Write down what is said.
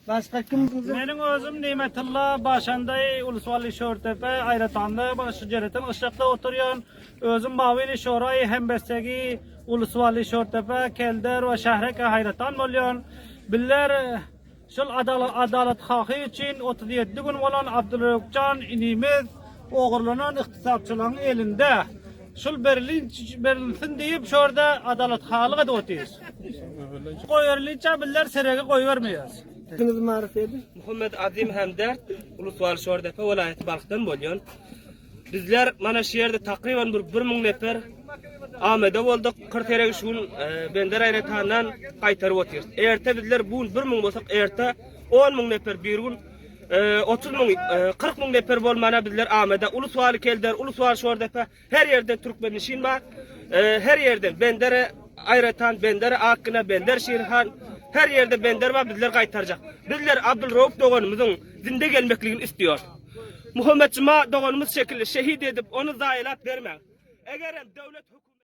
Başga kim? Meniň özüm Nimetulla Başandaý Uluswally Şortepe Aýratanda baş Jereten gyşlakda oturýan. Özüm Mawini Şoraý Hembestegi Uluswally Şortepe Kelder we Şähreke Haýratan bolýan. Bizler şol adalat haky üçin 37 gün bolan Abdulreukjan inimiz ogurlanan ykdysatçylaryň elinde. Şul berilsin diýip şorda adalat halyk edip otyrys. Goýberilýänçä bizler seregi goýbermeýäris. Ismiňizi marif edin. Muhammet Azim Hemdert, Uluswal Şordepe welaýaty Balhdan bolýan. Bizler mana şu ýerde takryban bir 1000 nefer Amede bolduk. 40 seregi şu gün e, Bender Aýratandan gaýtaryp otyrys. Erte bizler bu gün 1000 bolsak, erte 10 müň nefer bir gün 30 müň, 40 müň nefer bolmana bizler Amede, Uluswaly Kelder, Uluswal Şordepe Her ýerden türkmenişin bar. Her ýerden Bendere Aýratan, Bendere Akgina, Bender Şirhan, her ýerde Bender bar, bizler gaýtarjak. Bizler Abdulrauf doganymyzyň zinde gelmekligini istiýor. Muhammet Juma doganymyz şekilli şehit edip, ony zaýalap bermäň. Egerem döwlet hökümet.